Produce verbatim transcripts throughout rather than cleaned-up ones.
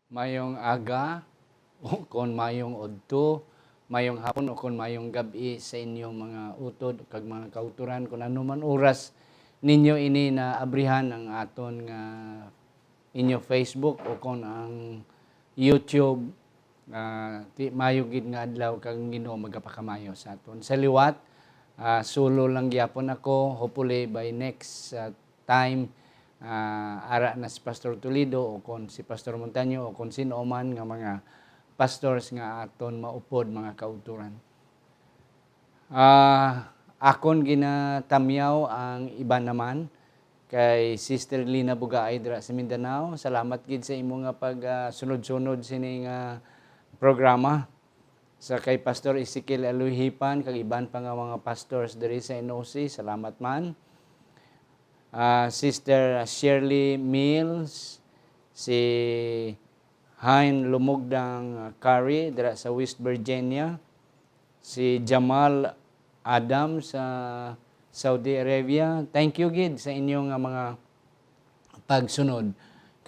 Mayong aga, o kon mayong udto, mayong hapon, o kon mayong gab-i sa inyong mga utod kag mga kautoran, kung ano man oras ninyo ini naabrihan ang aton nga inyo Facebook o kon ang YouTube. Ah, ti-, maayo gid nga adlaw kag ang Ginoo magapakamayo sa aton. Sa liwat, ah, solo lang gyapon ako. Hopefully by next, ah, time, ah, ara na si Pastor Toledo o kon si Pastor Montaño o kon sino man nga mga pastors nga aton maupod, mga kautoran. Ah, akon ginatamyaw ang iban naman kay Sister Lina Bugaay dira sa Mindanao. Salamat gid sa imo nga pag, ah, sunod-sunod sini nga programa. Sa kay Pastor Ezekiel Aluhipan kag iban pa nga mga pastors diri sa N O C, salamat man. Ah, Sister Shirley Mills, si Hein Lumugdang Curry dira sa West Virginia, si Jamal Adam sa Saudi Arabia. Thank you gid sa inyo nga mga pagsunod.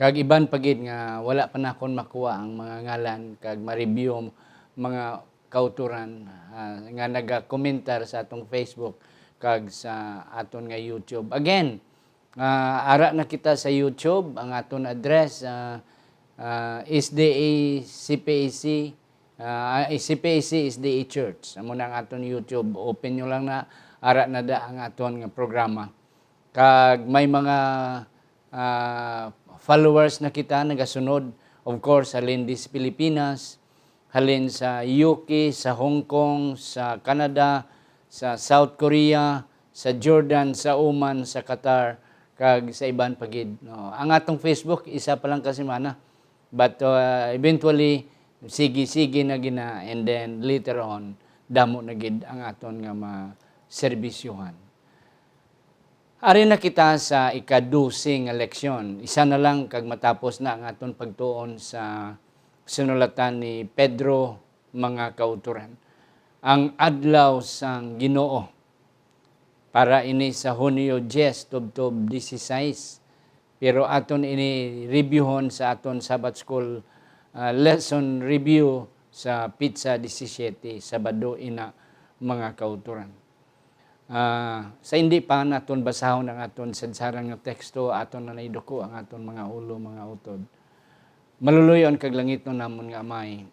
Kag iban pa gid nga wala pa nakon makuha ang mga ngalan kag ma-review, mga kautoran, ah, nga nagakomentar sa atong Facebook kag sa aton nga YouTube. Again, ah, ara na kita sa YouTube, ang aton address, ah, ah, S D A C P A C, ah, C P A C S D A Church. Amo na ang aton YouTube. Open nyo lang na, ara na da ang aton nga programa. Kag may mga, ah, followers na kita nagasunod. Of course, halin di sa Pilipinas, halin sa U K, sa Hong Kong, sa Canada, sa South Korea, sa Jordan, sa Oman, sa Qatar, kag sa iban pa gid, no? Ang atong Facebook, isa pa lang ka semana. But, uh, eventually, sige-sige na gina, and then later on, damo na gid ang aton nga maserbisyohan. Ari na kita sa ika-dose nga leksyon. Isa na lang kag matapos na ang aton pagtuon sa sinulatan ni Pedro, mga kautoran. Ang adlaw sang Ginoo. Para ini sa Hunyo diyes tubtob disisais. Pero aton ini reviewhon sa aton Sabbath School, ah, lesson review sa petsa disisiete, Sabado ina, mga kautoran. Ah, sa hindi pa naton basahon ang aton sadsarang nga teksto, aton na naiduko ang aton mga ulo, mga utod. Maluloy-on kag langitnon namon nga Amay,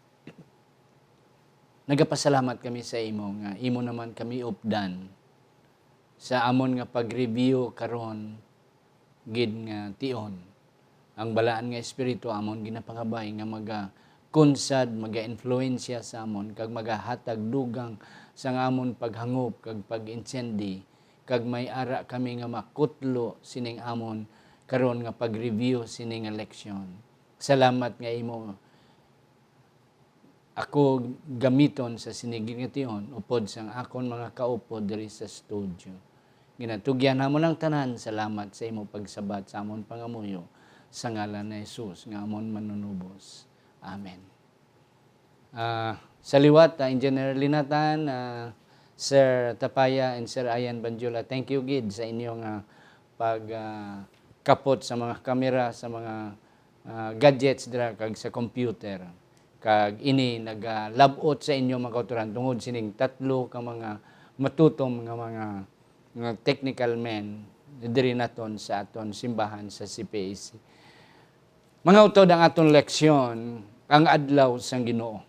nagapasalamat kami sa imo nga imo naman kami updan sa amon nga pag-review karon gid nga tion. Ang Balaan nga Espiritu amon ginapangabay nga magakunsad, magainfluwensya sa amon, kag magahatag dugang sang amon paghangop kag pag-intindi, kag may ara kami nga makutlo sining amon karon nga pag-review sini nga leksyon. Salamat nga imo ako gamiton sa sini nga tion, upod sang akon mga kaupod diri sa studio. Ginatugyan namon ang tanan, salamat sa imo pagsabat sa amon pangamuyo, sa ngalan ni Jesus nga amon Manunubos. Amen. Ah, sa liwat, ah, Engineer Linatan, ah, Sir Tapaya, and Sir Ayan Banjula, thank you gid sa inyo nga pag, ah, kapot sa mga kamera, sa mga, ah, gadgets dira kag sa computer. Kag ini nagalab-ot sa inyo, mga kautoran, tungod sining tatlo ka mga matutom nga mga, nga technical men diri naton sa aton simbahan sa C P A C. Mga utod, ang aton leksyon, ang adlaw sang Ginoo.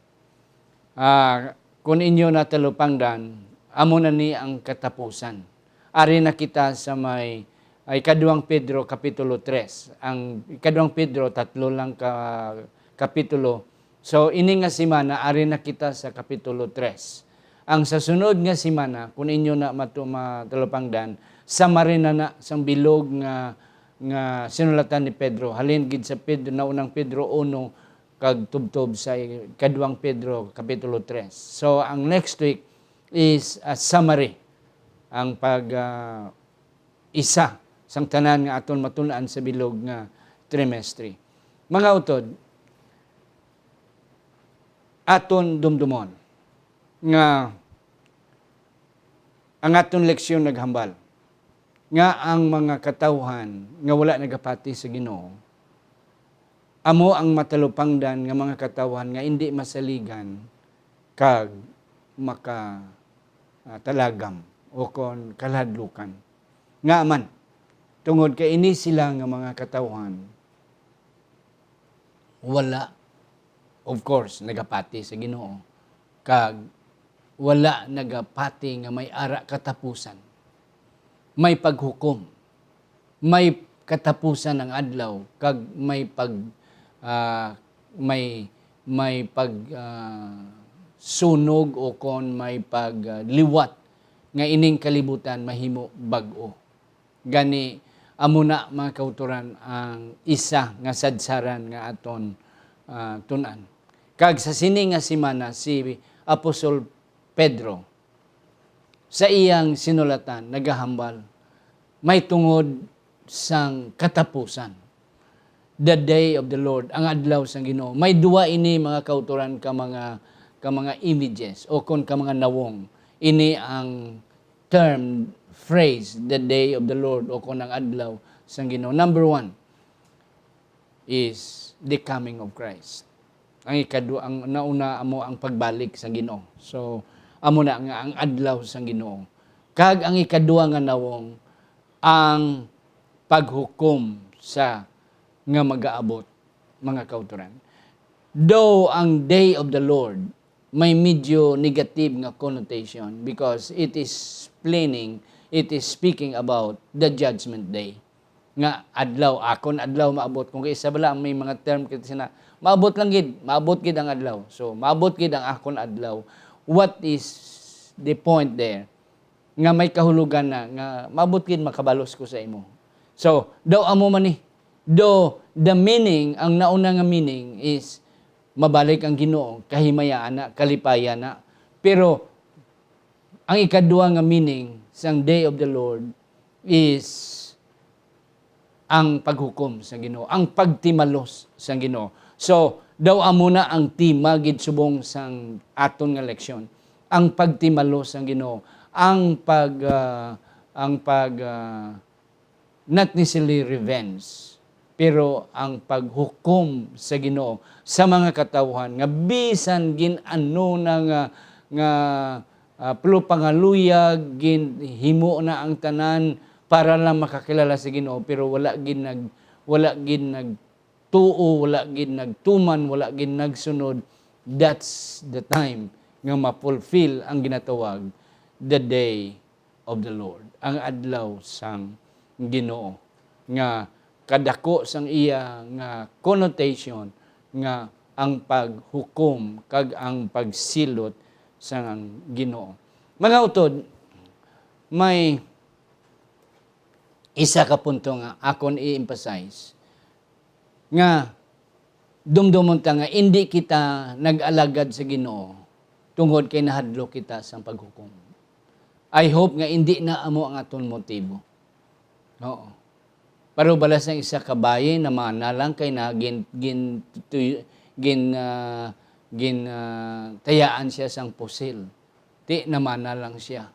Ah, kun inyo natalupangdan, amo na ni ang katapusan. Ari na kita sa may, ay, ikaduhang Pedro kapitulo tres. Ang ikaduhang Pedro, tatlo lang ka kapitulo. So, ini nga semana, ari na kita sa kapitulo tres. Ang sa sunod nga semana, kun inyo na matu-, matalupangdan, summary na na sang bilog nga, nga sinulatan ni Pedro. Halin gid sa Pedro, naunang Pedro uno, kag tubtob sa ikaduhang Pedro kapitulo tres. So, ang next week is a summary, ang pag, ah, isa sang tanan nga aton matun-an sa bilog nga trimestre. Mga utod, aton dumdumon nga ang aton leksyon naghambal nga ang mga katawhan nga wala nagapati sa Ginoo Amo ang matalupangdan nga mga katawhan nga indi masaligan kag maka, ah, talagam o kon kalahadlukan. Nga man, tungod kay ini sila nga mga katawhan, wala, of course, nagapati sa Ginoo, kag wala nagapati nga may ara katapusan, may paghukom, may katapusan ang adlaw, kag may pag, ah, may, may pag, ah, sunog o kon may pag, ah, liwat nga ining kalibutan mahimo bag-o. Gani, amo na, mga kautoran, ang isa nga sadsaran nga aton, ah, tun-an. Kag sa sini nga semana, si Apostol Pedro, sa iyang sinulatan, nagahambal, may tungod sang katapusan, the day of the Lord, ang adlaw sang Ginoo. May duwa ini, mga kautoran, ka mga, ka mga images o kon ka mga nawong. Ini ang term, phrase, the day of the Lord, o kon ang adlaw sang Ginoo. Number one is the coming of Christ. Ang ikadua, ang nauna amo ang pagbalik sang Ginoo. So, amo na nga ang adlaw sang Ginoo. Kag ang ikadua nga nawong, ang paghukom sa nga magaabot, mga kautoran. Though ang day of the Lord may medyo negative nga connotation because it is planning, it is speaking about the judgment day. Nga adlaw, akon adlaw maabot. Kung kay isa bala ang may mga term kita sina, maabot lang gid, maabot gid ang adlaw. So, maabot gid ang akon adlaw. What is the point there? Nga may kahulogan na, nga maabot gid makabalos ko sa imo. So, daw amo man ni. Do, the meaning, ang nauna nga meaning is mabalik ang Ginoo, kahimayaan na, kalipayan na. Pero ang ikadua nga meaning sang day of the Lord is ang paghukom sa Ginoo, ang pagtimalos sa Ginoo. So, daw amo na ang tema gid subong sang aton nga leksyon, ang pagtimalos sa Ginoo, ang pag, ah, ang pag, ah, not necessarily revenge, pero ang paghukom sa Ginoo sa mga katawhan nga bisan gin-ano na nga, nga, ah, pulo pangaluyag, ginhimo na ang tanan para lang makakilala sa Ginoo, pero wala gid nag-, wala gid nagtuo, wala gid nagtuman, wala gid nagsunod. That's the time nga ma-fulfill ang ginatawag the day of the Lord, ang adlaw sang Ginoo, nga kadako sang iya nga connotation nga ang paghukom kag ang pagsilot sang Ginoo. Mga utod, may isa ka punto nga akon i-emphasize, nga dumdumon ta nga indi kita nag-alagad sa Ginoo tungod kay nahadlok kita sang paghukom. I hope nga indi na amo ang aton motibo. Oo. Pero bala sang isa ka bayi, namana lang kay na gin-, gin-, tuy-, gin-, ah, gin-, ah, tayaan siya sang pusil. Ti, namana lang siya.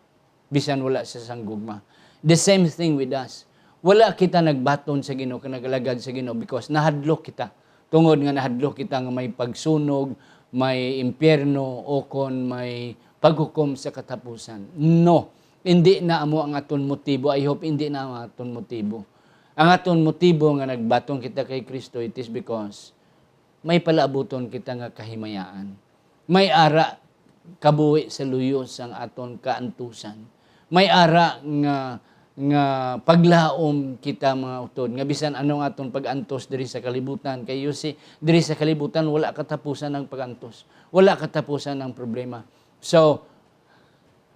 Bisan wala siya sang gugma. The same thing with us. Wala kita nagbaton sa Ginoo, kag nag-alagad sa Ginoo because nahadlok kita. Tungod nga nahadlok kita nga may pagsunog, may impyerno, o kon may paghukom sa katapusan. No, hindi na amo ang aton motibo. I hope hindi na ang aton motibo. Ang aton motibo nga nagbaton kita kay Kristo, it is because may palaabuton kita nga kahimayaan. May ara kabuhi sa luyo sang aton kaantusan. May ara nga, nga paglaom kita, mga utod, nga bisan ano nga aton pag-antos diri sa kalibutan, kay you see, diri sa kalibutan wala katapusan ang pag-antos, wala katapusan ang problema. So,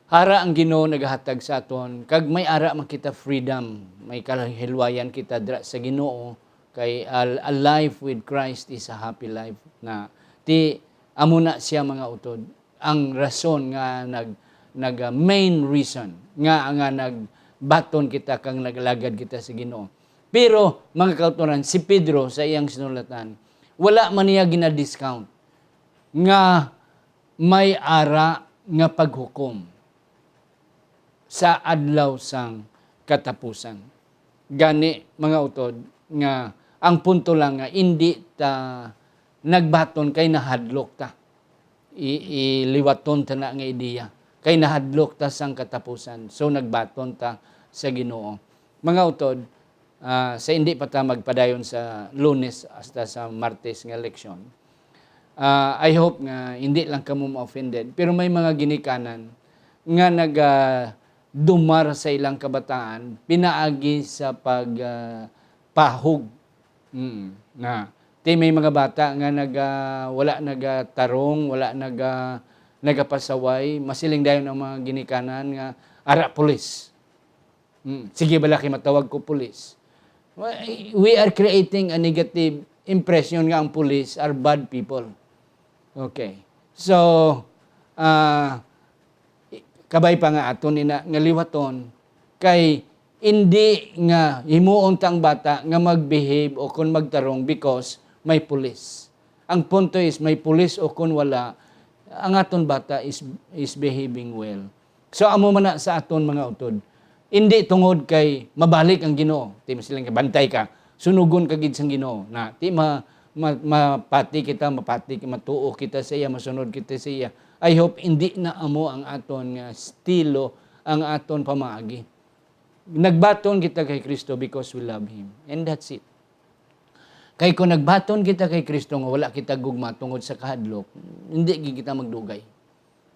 ara ang Ginoo nagahatag sa aton, kag may ara man kita freedom, may kahilwayan kita dira sa Ginoo, kay a, a life with Christ is a happy life. Na ti amo na siya, mga utod, ang rason nga nag, nag, ah, main reason nga, nga nagbaton kita kag nagalagad kita sa Ginoo. Pero, mga kautoran, si Pedro sa iyang sinulatan, wala man niya gina-discount nga may ara nga paghukom sa adlaw sang katapusan. Gani, mga utod, nga Ang punto lang nga, indi ta nagbaton kay nahadlok ta. I-, iliwaton ta na nga ideya. Kay nahadlok ta sang katapusan. So, nagbaton ta sa Ginoo. Mga utod, ah, sa hindi pa ta magpadayon sa Lunes hasta sa Martes nga leksyon, ah, I hope nga hindi lang kamo ma-offended, pero may mga ginikanan nga nagadumar sa ilang kabataan pinaagi sa pag, ah, pahog. Mm, na. Ti may mga bata nga naga-, wala nagatarong, wala naga-, nagapasaway, masiling dayon ang mga ginikanan nga, "Ara, pulis." Mm, sige bala kay matawag ko pulis. Wa-, we are creating a negative impression nga ang pulis are bad people. Okay. So, ah, kabay pa nga aton ina nga liwaton, kay indi nga himuon ta ang bata nga mag-behave o kon magtarong because may pulis. Ang punto is, may pulis o kon wala, ang aton bata is, is behaving well. So, amo man na sa aton, mga utod. Indi tungod kay mabalik ang Ginoo. Ti, masiling ka, bantay ka. Sunugon ka gid sang Ginoo. Na, ti ma-, ma-, mapati kita, mapati, matuo kita sa iya, masunod kita sa iya. I hope indi na amo ang aton nga estilo, ang aton pamaagi. Nagbaton kita kay Kristo because we love Him. And that's it. Kay kung nagbaton kita kay Kristo nga wala kita gugma tungod sa kahadlok, hindi gid kita magdugay.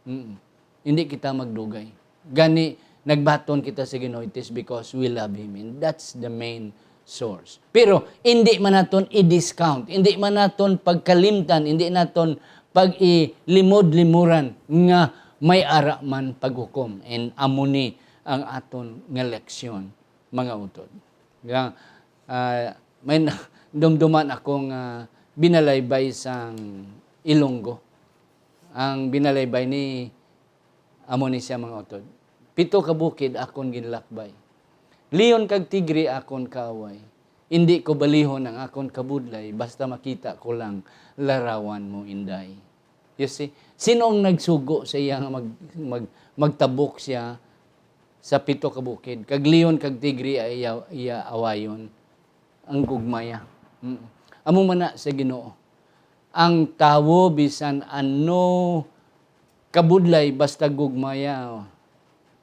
Mm. Hindi kita magdugay. Gani, nagbaton kita sa Ginoo, it is because we love Him. And that's the main source. Pero, hindi man naton i-discount, hindi man naton pagkalimtan, hindi naton pag-ilimod-limuran nga may ara man paghukom. And amo ni ang aton nga leksyon, mga utod. Nga, ah, may na-, dumduman ako nga binalaybay sang Ilonggo. Ang binalaybay ni, amo ni siya, mga utod. "Pito ka bukid akon ginlakbay. Leon kag tigre akon kaaway. Indi ko balihon ang akon kabudlay, basta makita ko lang larawan mo, Inday." You see? Sino ang nagsugo sa iya nga mag-, mag-, magtabok siya sa pito ka bukid? Kag leon kag tigre ay iya, iya awayon. Ang gugmaya. Mm. Amo man na sa Ginoo. Ang tawo, bisan ano kabudlay, basta gugmaya,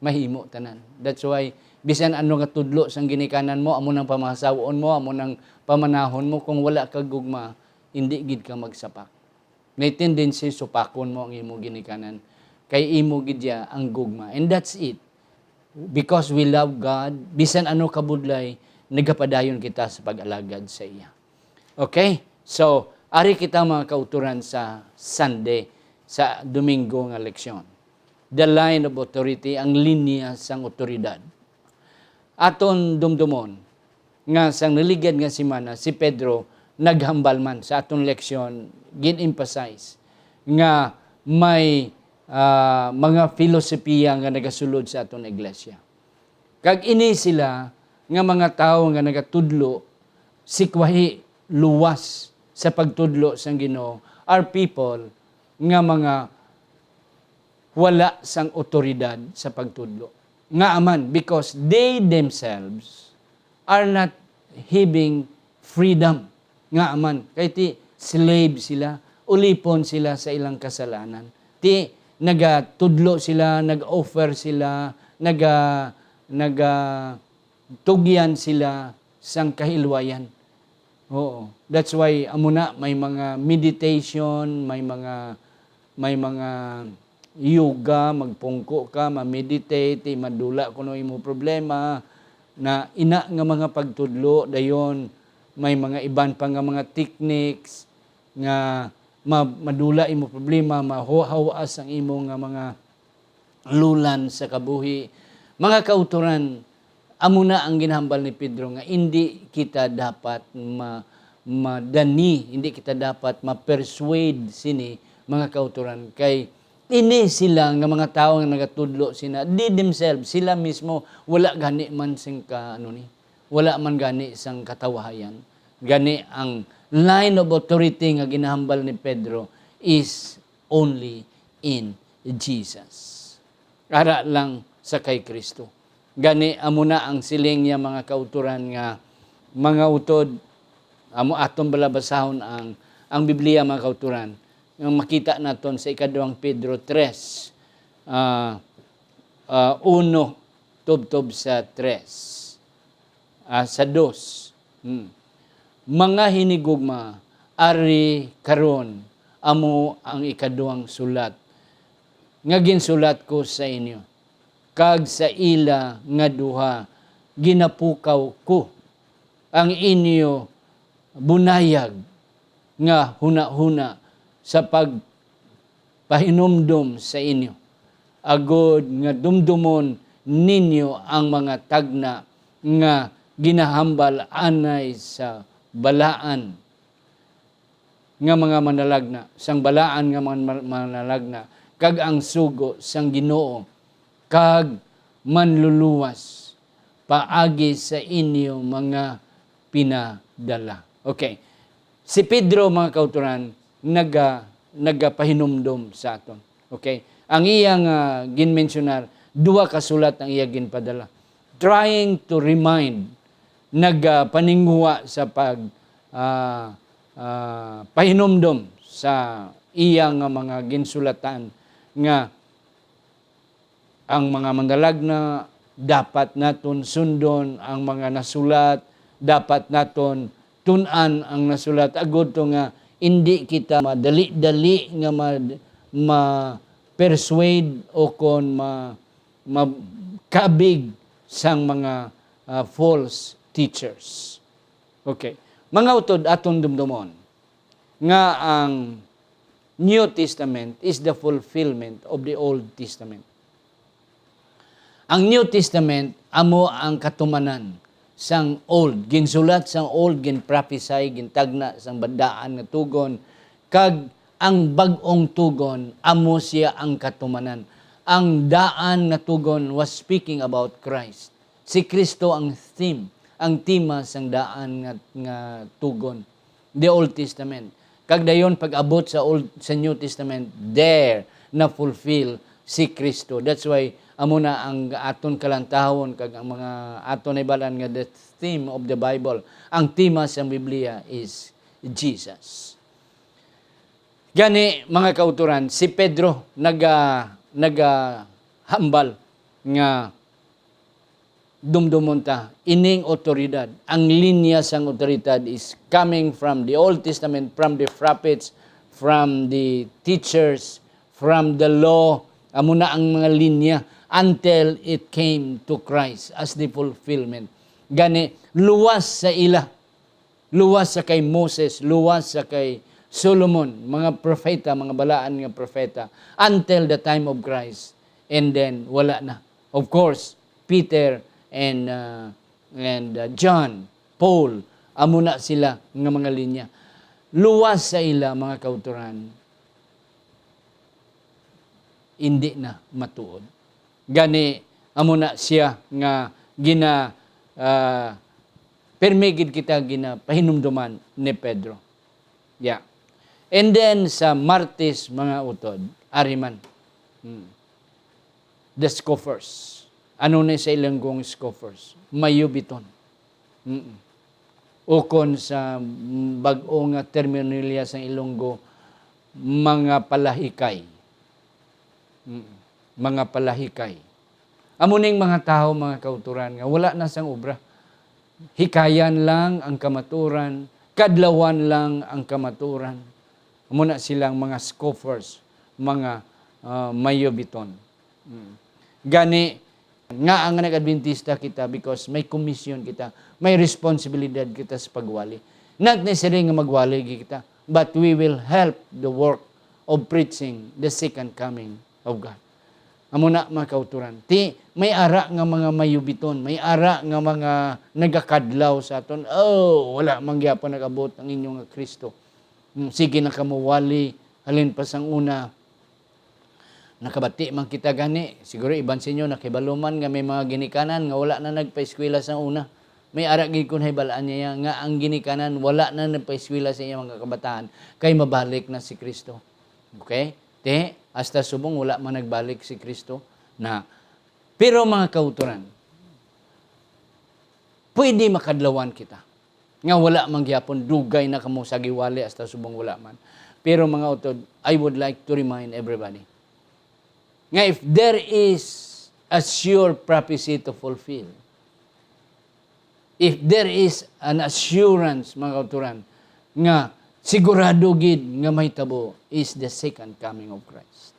mahimo tanan. That's why, bisan ano nga tudlo sang ginikanan mo, amo nang pamasaw-on mo, amo nang pamanahon mo, kung wala ka gugma, hindi gid ka magsapak. May tendency supakon mo ang imo ginikanan, kay imo gid ya ang gugma. And that's it. Because we love God, bisan ano kabudlay, nagapadayon kita sa pag-alagad sa iya. Okay? So, ari kita, mga kauturan, sa Sunday, sa Domingo nga leksyon. The line of authority, ang linya sang awtoridad. Aton dumdumon nga sang naligyad nga semana, si Pedro naghambal man sa aton leksyon, gin-emphasize nga may, ah, mga filosofiya nga nagasulod sa aton iglesia. Kag ini sila nga mga tawo nga nagatudlo, sikwahi, luwas sa pagtudlo sang Ginoo, are people nga mga wala sang awtoridad sa pagtudlo. Ngaa man? Because they themselves are not having freedom. Ngaa man? Kay ti slave sila, ulipon sila sa ilang kasalanan. Ti nagatudlo sila, nag-offer sila, naga-, naga-, tugyan sila sang kahilwayan. Oo. That's why amo na, may mga meditation, may mga, may mga yoga, magpungko ka, ma-meditate, madula kuno imo problema, na ina nga mga pagtudlo. Dayon, may mga iban pa nga mga techniques nga ma-, madula imo problema, mahuhawas ang imo nga mga lulan sa kabuhi. Mga kauturan, amo na ang ginhambal ni Pedro nga indi kita dapat ma-, madani, indi kita dapat ma-persuade sini, mga kauturan, kay ini sila nga mga tawo nga nagatudlo sina, they themselves, sila mismo, wala gani man sing ka-, ano ni, wala man gani sang katawahayan. Gani ang line of authority nga ginahambal ni Pedro is only in Jesus. Ara lang sa kay Kristo. Gani, amo na ang siling niya, mga kauturan, nga, mga utod, Amo aton bala basahon ang, ang Biblia, mga kauturan, nga makita naton sa ikaduhang Pedro tres, ah, ah, uno tubtob sa tres, ah, sa dos. Hmm. Mga hinigugma, ari karon amo ang ikaduhang sulat nga ginsulat ko sa inyo, kag sa ila nga duha ginapukaw ko ang inyo bunayag nga hunahuna sa pagpahinumdom sa inyo, agod nga dumdumon ninyo ang mga tagna nga ginahambal anay sa balaan nga mga manalagna, sang balaan nga mga ma-, manalagna, kag ang sugo sang Ginoo kag Manluluwas paagi sa inyo mga pinadala. Okay. Si Pedro, mga kauturan, naga-, nagapahinumdom sa aton. Okay? Ang iya nga ginmensyonar, duha ka sulat ang iya ginpadala. Trying to remind, nagapaninguha sa pag, ah, ah, pahinumdom sa iya nga mga ginsulatan nga ang mga manalagna, dapat naton sundon ang mga nasulat, dapat naton tun-an ang nasulat, agud to nga indi kita madali-dali nga ma-, ma-persuade o kon ma-, makabig sang mga, ah, false teachers. Okay. Mga utod, aton dumdumon nga ang New Testament is the fulfillment of the Old Testament. Ang New Testament amo ang katumanan sang Old. Ginsulat sang Old, ginprophesy, gintagna sang daan nga tugon, kag ang bag-ong tugon amo siya ang katumanan. Ang daan nga tugon was speaking about Christ. Si Kristo ang theme, ang tema sang daan nga, nga tugon, the Old Testament. Kag dayon, pag-abot sa Old, sa New Testament, there na fulfill si Kristo. That's why amo na ang aton kalantahon kag ang mga aton nahibal-an nga the theme of the Bible. Ang tema sang Biblia is Jesus. Gani, mga kauturan, si Pedro naga-, nagahambal nga dumdumon ta, ining awtoridad, ang linya sang awtoridad is coming from the Old Testament, from the prophets, from the teachers, from the law. Amo na ang mga linya until it came to Christ as the fulfillment. Gani, luwas sa ila, luwas sa kay Moses, luwas sa kay Solomon, mga propeta, mga balaan nga propeta, until the time of Christ. And then, wala na. Of course, Peter and, uh, and, uh, John, Paul, amo na sila nga mga linya. Luwas sa ila, mga kauturan, indi na matuod. Gani, amo na siya nga gina-, ah, pirmi gid kita ginapahinumduman ni Pedro. Yeah. And then sa Martes, mga utod, ari man. Hmm. The scoffers. Ano ni sa Ilonggo nga scoffers? Mayubiton. Mm. Ukon sa bag-o nga terminolohiya sang Ilonggo, mga palahikay. Mm. Mga palahikay. Amo ning mga tawo, mga kauturan, nga wala na sang obra. Hikayan lang ang kamatuoran, kadlawan lang ang kamatuoran. Amo na silang mga scoffers, mga, ah, mayubiton. Mm. Gani, nga ang nag-Adventista kita because may komisyon kita, may responsibilidad kita sa pagwali. Not necessarily nga magwali gid kita, but we will help the work of preaching the second coming of God. Amo na, mga kauturan. Ti, may ara nga mga mayubiton, may ara nga mga nagakadlaw sa aton. Oh, wala man gyapon nag-abot ang inyo nga Kristo. Hmm, sige na kamo wali, halin pa sang una. Nakabati man kita gani. Siguro iban sa inyo nakahibalo man nga may mga ginikanan nga wala na nagpaeskwela sa una. May ara gid ko nahibal-an niya nga ang ginikanan wala na nagpaeskwela sa iyang mga kabataan kay mabalik na si Kristo. Okay? Te, hasta subong wala man nagbalik si Kristo na. Pero mga kauturan, pwede makadlawan kita. Nga wala man gyapon, dugay na kamo sa giwali hasta subong wala man. Pero, mga utod, I would like to remind everybody nga if there is a sure prophecy to fulfill, if there is an assurance, mga kauturan, nga sigurado gid nga mahitabo, is the second coming of Christ.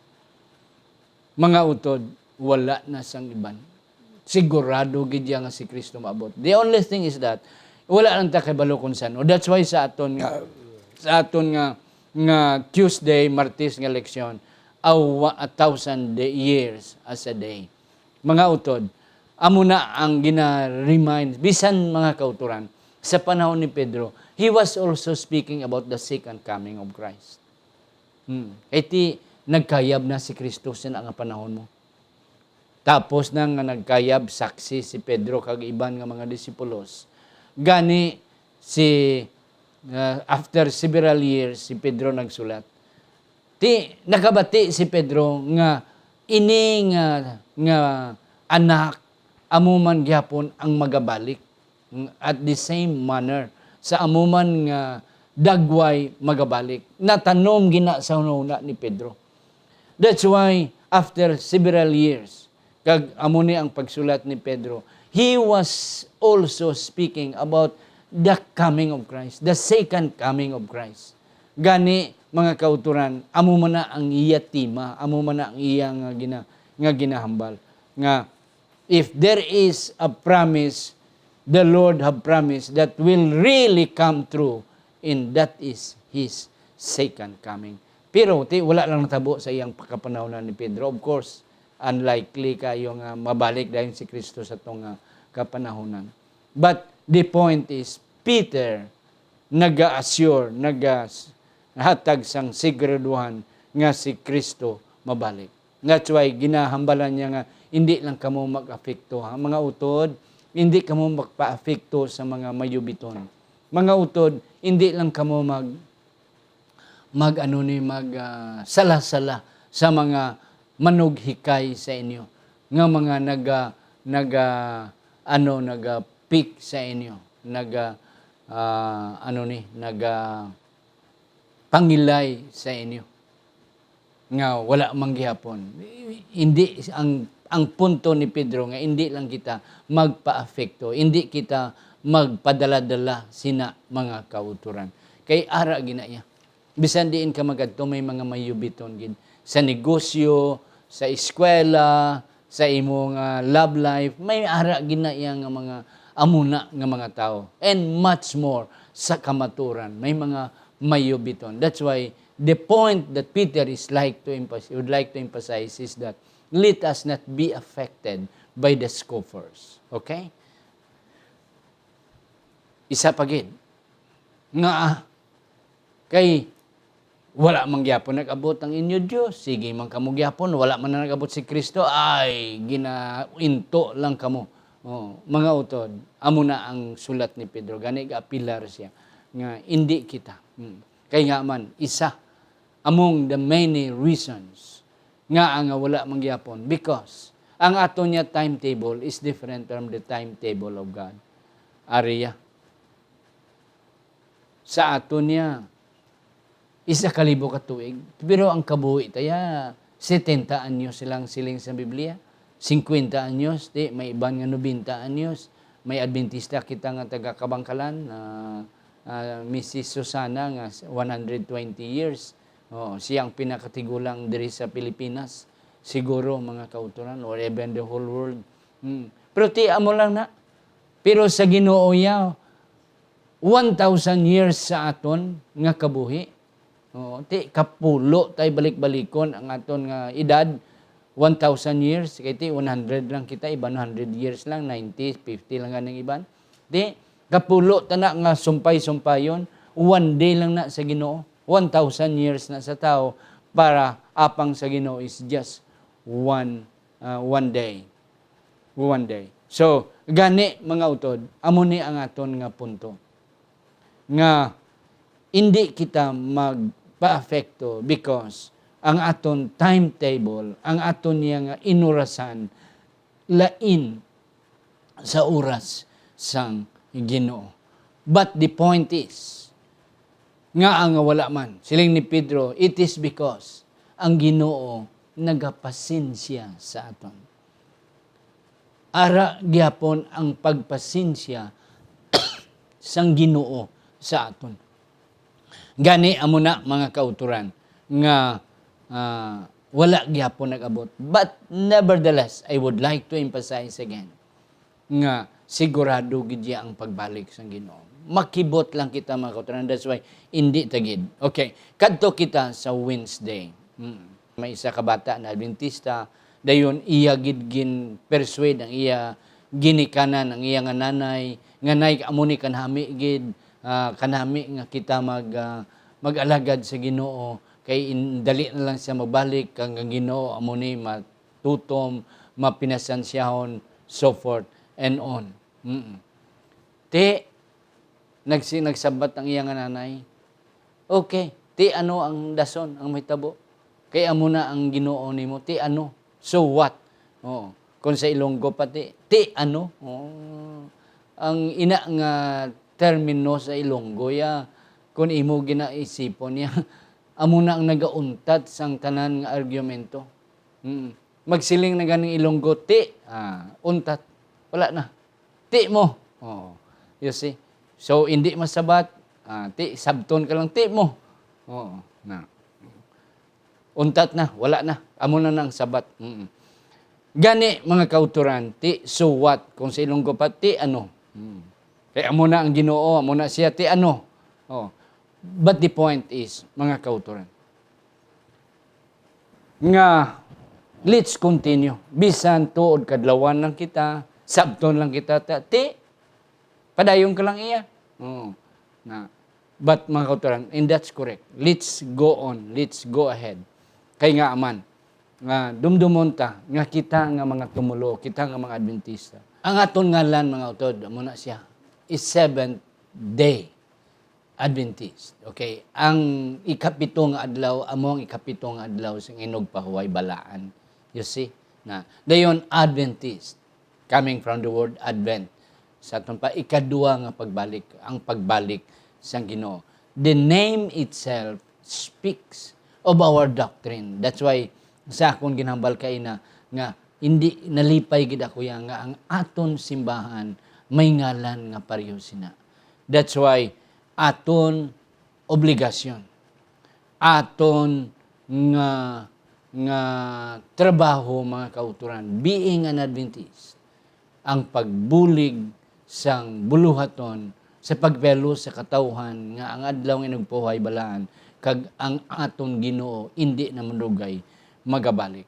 Mga utod, wala na sang iban. Sigurado gid ya nga si Kristo maabot. The only thing is that, wala lang ta kabalo kung san-o. That's why sa aton nga, sa aton nga, nga Tuesday, Martes nga leksyon, a, wa-, a thousand day, years as a day. Mga utod, amo na ang gina-remind, bisan, mga kauturan, sa panahon ni Pedro, he was also speaking about the second coming of Christ. Hmm. Kay ti, nagkayab na si Kristo sa nga panahon mo. Tapos na nga nagkayab, saksi si Pedro kag iban nga mga disipulos. Gani, si, uh, after several years, si Pedro nagsulat. Ti, nakabati si Pedro nga ini nga, nga anak amo man gyapon ang magabalik, at the same manner, sa amo man nga dagway magabalik. Natanom gina sa hunahuna ni Pedro. That's why, after several years, kag amo ni ang pagsulat ni Pedro, he was also speaking about the coming of Christ, the second coming of Christ. Gani, mga kauturan, amo man na ang iya tema, amo man na ang iya nga gina-, nga ginahambal, nga if there is a promise the Lord have promised that will really come true, and that is His second coming. Pero ti, wala lang natabo sa iyang pagkapanahon ni Pedro. Of course, unlikely kayo nga mabalik dayon si Kristo sa tong, ah, kapanahonan. But the point is, Peter naga-assure, naga-, hatag sang siguraduhan nga si Kristo mabalik. That's why ginahambalan niya nga, "Hindi lang kamo mag-apekto, ha, mga utod, hindi kamo magpaapekto sa mga mayubiton. Mga utod, hindi lang kamo mag-, mag-, ano ni, mag, ah, sala-sala sa mga manughikay sa inyo, nga mga naga-, naga-, ano, naga-pick sa inyo, naga-, ah, ano ni, naga-, pangilay sa inyo nga wala man gihapon." Hindi, ang, ang punto ni Pedro nga hindi lang kita magpaapekto, hindi kita magpadala-dala sina mga kauturan. Kay ara gina iya. Bisan diin ka magadto, may mga mayubiton gid. Sa negosyo, sa eskwela, sa imo nga love life, may ara gina iya nga mga amuna nga mga tawo. And much more sa kamaturan, may mga mayubiton. That's why the point that Peter is like to emphas-, would like to emphasize is that let us not be affected by the scoffers. Okay? Isa pa gid. Nga, kay wala man gyapon nag-abot ang inyo Dios. Sige man kamo gyapon, wala man na nag-abot si Kristo, ay, ginainto lang kamo. Oh, mga utod, amo na ang sulat ni Pedro. Gani, ga-apelar siya nga indi kita. Hmm. Kay nga man, isa among the many reasons nga, nga wala man gyapon, because ang aton niya timetable is different from the timetable of God. Ari ya. Sa aton niya, isa ka libo ka tuig. Pero ang kabuhi ta ya, setenta anyos silang siling sa Biblia. Cincuenta anyos, di, may iban nga nobenta anyos. May Adventista kita nga taga Kabangkalan, ah, ah, Missus Susana, nga s-, one hundred twenty years. Oh, siya ang pinakatigulang diri sa Pilipinas. Siguro, mga kauturan, or even the whole world. Hmm. Pero ti, amo lang na. Pero sa Ginoo ya, one thousand years sa aton nga kabuhi. Oo, ti, kapulo tay balik-balikon ang aton nga edad, one thousand years, kay ti, one hundred lang kita, iban hundred years lang, ninety, fifty lang ganing iban. Ti, kapulo ta na nga sumpay-sumpayon, one day lang na sa Ginoo. One thousand years na sa tao, para apang sa Ginoo is just one, ah, one day. One day. So, gani, mga utod, amo ni ang aton nga punto. Nga, indi kita magpaapekto because ang aton timetable, ang aton niya nga inurasan, lain sa oras sang Ginoo. But the point is, nga nga wala man, siling ni Pedro, it is because ang Ginoo nagapasensya sa aton. Ara gyapon ang pagpasensya sang Ginoo sa aton. Gani amo na, mga kauturan, nga, ah, wala gyapon nag-abot. But nevertheless, I would like to emphasize again nga sigurado gid ya ang pagbalik sang Ginoo. Makibot lang kita, mga kauturan. That's why hindi ta gid. Okay, kadto kita sa Wednesday. Mm. May isa ka bata na Adventista, dayon iya gid gin-persuade ang iya ginikanan, ang iya nga nanay, nga, "Nay, amo ni kanami gid, ah, kanami nga kita mag, ah, mag-alagad sa Ginoo, kay in-, dali na lang siya magbalik, kag ang Ginoo amo ni matutom, mapinasansyahon, so forth and on." Mm. Ti, nagsi-, nagsabat ang iya nga nanay, "Okay, ti ano ang dason, ang mahitabo? Kay amo na ang Ginoo nimo, ti ano? So what?" Oo. Kung sa Ilonggo pa, ti, "Ti ano?" Oo. Ang ina nga termino sa Ilonggo, ya, kung imo ginaisipon, ya, amo na ang nagauntat sang tanan nga argumento. Mm. Magsiling na ganing Ilonggo, "Ti," ah, untat. Wala na. "Ti mo." Oh, you see? So, hindi masabat, ah, ti, sabton ka lang, "Ti mo." Oo, na. Untat na, wala na. Amo na nang sabat. Mm. Gani, mga kauturan, ti, so what? Kung sa Ilonggo pa, ti ano? Mm. Kay amo na ang Ginoo, amo na siya, ti ano? Oh. But the point is, mga kauturan, nga, let's continue. Bisan tuod kadlawan lang kita, sabton lang kita, ta-, ti, padayon ka lang iya. Oo. Na, but, mga kauturan, and that's correct. Let's go on. Let's go ahead. Kay nga man, nga dumdumon ta, nga kita nga mga tumuluo, kita nga mga Adventista, ang aton ngalan, mga utod, amo na siya, is Seventh Day Adventist. Okay? Ang ikapito nga adlaw, amo ang ikapito nga adlaw sing inugpahuway balaan. You see? Na, dayon, Adventist, coming from the word Advent. Sa aton pa, ikadua nga pagbalik, ang pagbalik sang Ginoo. The name itself speaks of our doctrine. That's why, sa akon ginhambal kaina, nga hindi nalipay gid ako ya nga ang aton simbahan may ngalan nga pareho sina. That's why, aton obligasyon, aton nga, nga trabaho, mga kauturan, being an Adventist, ang pagbulig sang buluhaton sa pagpahibalo sa katawhan nga ang adlaw nga inugpahuway balaan kag ang aton Ginoo indi na madugay magabalik.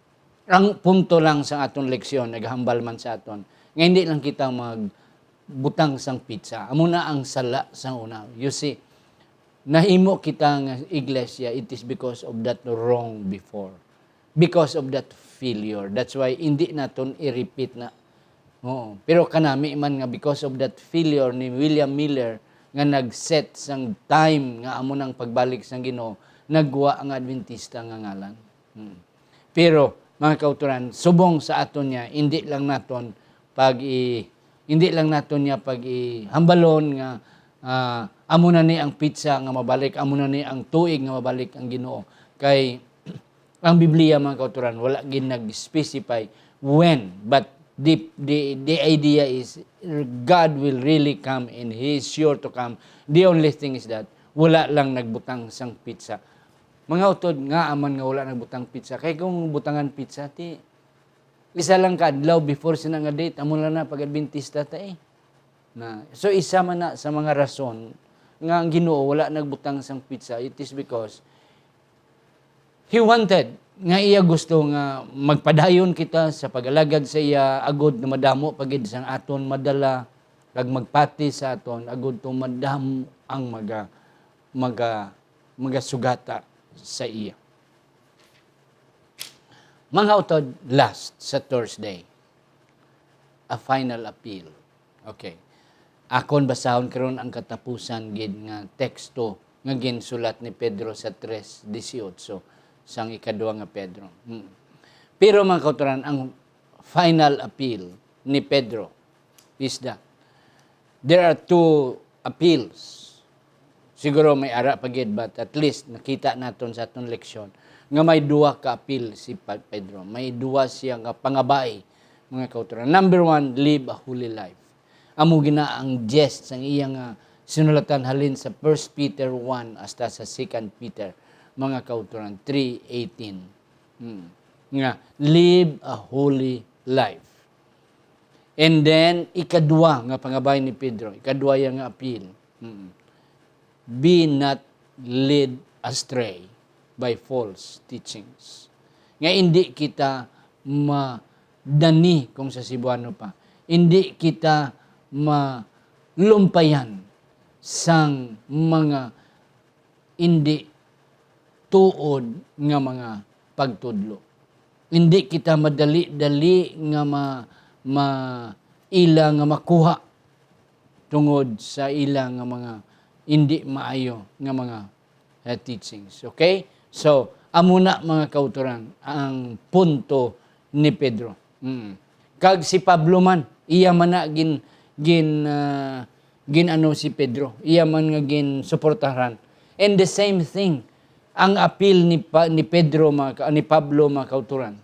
Ang punto lang sa aton leksyon, naghambal man sa aton, nga hindi lang kita magbutang sang pitsa. Amo na ang sala sang una. You see, nahimo kita nga iglesia, it is because of that wrong before. Because of that failure. That's why hindi naton i-repeat na. Oo. Pero kanami man nga, because of that failure ni William Miller nga nag-set sang time nga amo nang pagbalik sang Ginoo, nagwa ang Adventista nga ngalan. Hmm. Pero, mga kauturan, subong sa aton niya, hindi lang naton pag i-, hindi lang naton niya pag-ihambalon nga, ah, amo na ni ang pitsa nga mabalik, amo na ni ang tuig nga mabalik ang Ginoo. Kay ang Biblia, mga kauturan, wala gid nag-specify when, but the, the, the idea is God will really come and He is sure to come. The only thing is that wala lang nagbutang sang pitsa. Mga utod, ngaa man nga wala nagbutang pitsa? Kay kung butangan pitsa, ti, isa lang ka adlaw before sina nga date, amo lang na pag-Adventista ta eh. Na, so, isa man na sa mga rason nga ang Ginoo wala nagbutang sang pitsa, it is because He wanted, nga iya gusto nga magpadayon kita sa pag-alagad sa iya, agod nga madamo pa gid sang aton madala, kag magpati sa aton, agod to madamo ang maga-, maga-, magasugata sa iya. Mga utod, last sa Thursday, a final appeal. Okay. Akon basahon karon ang katapusan gid nga teksto nga ginsulat ni Pedro sa tres dieciocho sang ikadua nga Pedro. Hmm. Pero, mga kauturan, ang final appeal ni Pedro is that there are two appeals. Siguro may ara pa gid, but at least nakita naton sa aton leksyon nga may duha ka appeal si Pa-, Pedro. May duha siya nga pangabay, mga kauturan. Number one, live a holy life. Amo gina ang gist sang iya nga sinulatan halin sa First Peter one hasta sa Second Peter, mga kauturan, three eighteen. Hmm. Nga, live a holy life. And then, ikadwa nga pangabay ni Pedro, ikadwa iya nga appeal. Hmm. Be not led astray by false teachings. Nga hindi kita madani, kung sa Cebuano pa, hindi kita malumpayan sang mga hindi tuod nga mga pagtudlo. Hindi kita madali-dali nga ma-, ma-, ila nga makuha tungod sa ila nga mga hindi maayo nga mga, eh, teachings. Okay? So, amo na, mga kauturan, ang punto ni Pedro. Mm. Kag si Pablo man, iya man na gin-, gin-, ah, gin-ano si Pedro, iya man nga ginsuportahan. And the same thing, ang apil ni Pa-, ni Pedro, mga ka-, ni Pablo, mga kauturan,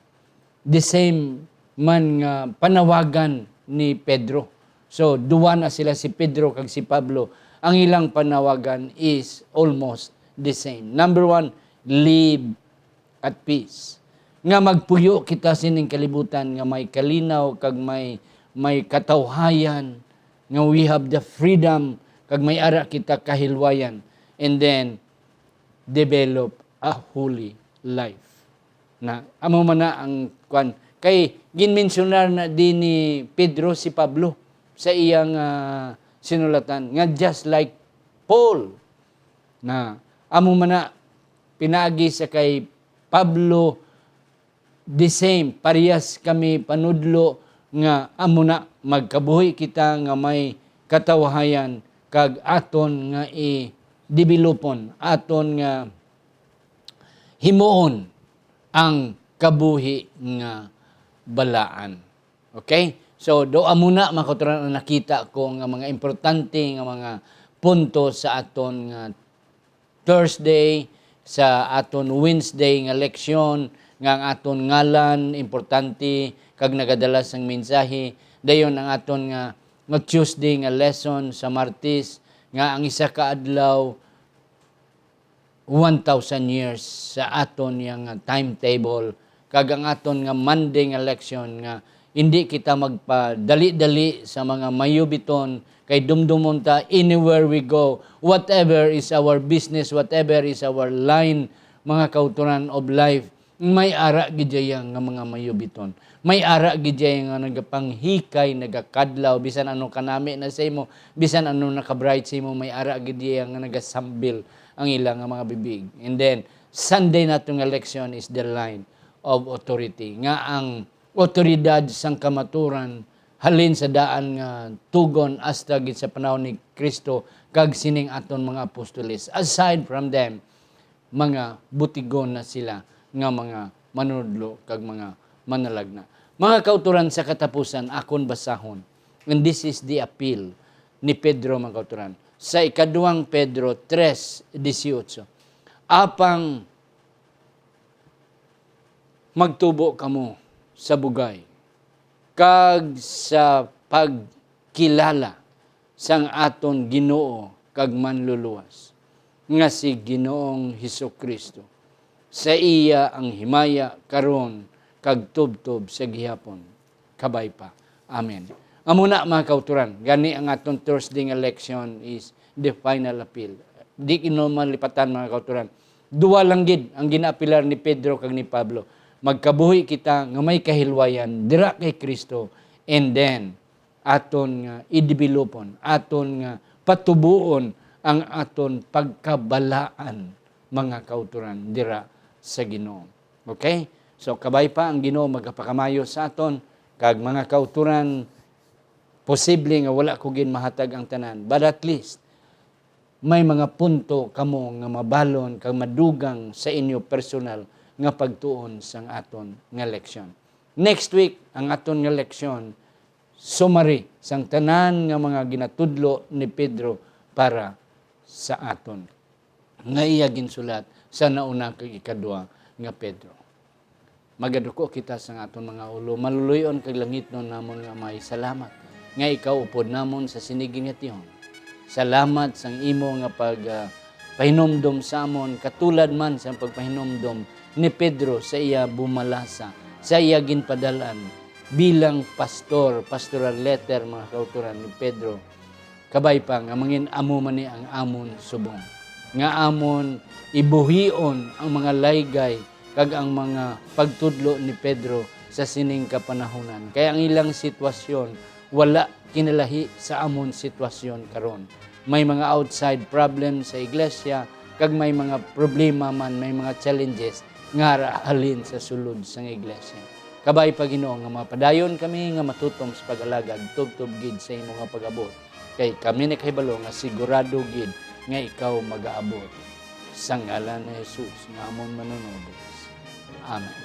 the same man nga panawagan ni Pedro. So, duwa na sila, si Pedro kag si Pablo. Ang ilang panawagan is almost the same. Number one, live at peace. Nga magpuyo kita sining kalibutan nga may kalinaw kag may, may katawhayan, nga we have the freedom kag may ara kita kahilwayan. And then, develop a holy life. Na, amo man na ang kwan. Kay ginmensyonar na din ni Pedro si Pablo sa iyang, ah, sinulatan nga just like Paul. Na, amo man na pinaagi sa kay Pablo, the same, parehas kami panudlo nga amo na, magkabuhi kita nga may katawhayan kag aton nga i-developon, aton nga himuon ang kabuhi nga balaan. Okay? So, do amo na, mga kauturan, ang nakita ko nga mga importante nga mga punto sa aton nga Thursday, sa aton Wednesday nga leksyon, nga ang aton ngalan importante kag nagadala sang mensahe. Dayon ang aton nga, nga Tuesday nga lesson sa Martes, nga ang isa ka adlaw, one thousand years sa aton yang timetable, kag ang aton nga Monday nga leksyon nga hindi kita magpadali-dali sa mga mayubiton, kay dumdumon ta, anywhere we go, whatever is our business, whatever is our line, mga kauturan of life, may ara gid dya nga mga mayubiton. May ara gid dya nga nagapanghikay, nagakadlaw, bisan ano kanami na sa imo, bisan ano nakabright sa imo, may ara gid dya nga nagasambil ang ila nga mga bibig. And then, Sunday nato nga leksyon is the line of authority, nga ang otoridad sang kamaturan halin sa daan nga tugon hasta gid sa panahon ni Cristo kag sining aton mga apostoles. Aside from them, mga butigon na sila nga mga manunodlo kag mga manalagna. Mga kauturan, sa katapusan, akon basahon, and this is the appeal ni Pedro, mga kauturan, sa ikaduhang Pedro tres dieciocho, "Apang magtubo kamo sa bugay kag sa pagkilala sang aton Ginoo kag Manluluwas, nga si Ginoong Jesu-Cristo. Sa iya ang himaya karon kag tubtob sa gihapon. Kabay pa. Amen." Amo na, mga kauturan, gani ang aton Thursday nga leksyon is the final appeal. Di kino malipatan, mga kauturan. Duwa lang gid ang ginaapilar ni Pedro kag ni Pablo. Magkabuhi kita nga may kahilwayan dira kay Cristo, and then aton nga idevelopon, aton nga patubuon ang aton pagkabalaan, mga kauturan, dira sa Ginoo. Okay? So, kabay pa, ang Ginoo magapakamayo sa aton, kag mga kauturan, posible nga wala ko gid mahatag ang tanan, but at least may mga punto kamo nga mabalon kag madugang sa inyo personal nga pagtuon sang aton nga leksyon. Next week, ang aton nga leksyon, summary sang tanan nga mga ginatudlo ni Pedro para sa aton, nga iya ginsulat sa nauna kag ikadua nga Pedro. Magaduko kita sang aton mga ulo, maluluy-on kag langitnon namon nga Amay, salamat nga ikaw upod namon sa sini ginatihon. Salamat sang imo nga pag, ah, pahinumdom sa amon, katulad man sang pagpahinumdom ni Pedro sa iya bumalasa, sa iya ginpadal-an bilang pastor, pastoral letter, mga kautoran, ni Pedro. Kabay pa nga mangin-amo man ni ang amon subong, nga amon ibuhion ang mga laygay kag ang mga pagtudlo ni Pedro sa sining kapanahunan. Kay ang ilang sitwasyon wala kinalahi sa amon sitwasyon karon. May mga outside problem sa iglesia, kag may mga problema man, may mga challenges nga ra-, halin sa sulod sang iglesia. Kabay pa, Ginoo, nga mapadayon kami nga matutom sa pag-alagad tubtob gid sa imo nga pag-abot, kay kami nakahibalo nga sigurado gid nga ikaw magaabot. Sa ngalan ni Jesus nga amon Manunubos. Amen.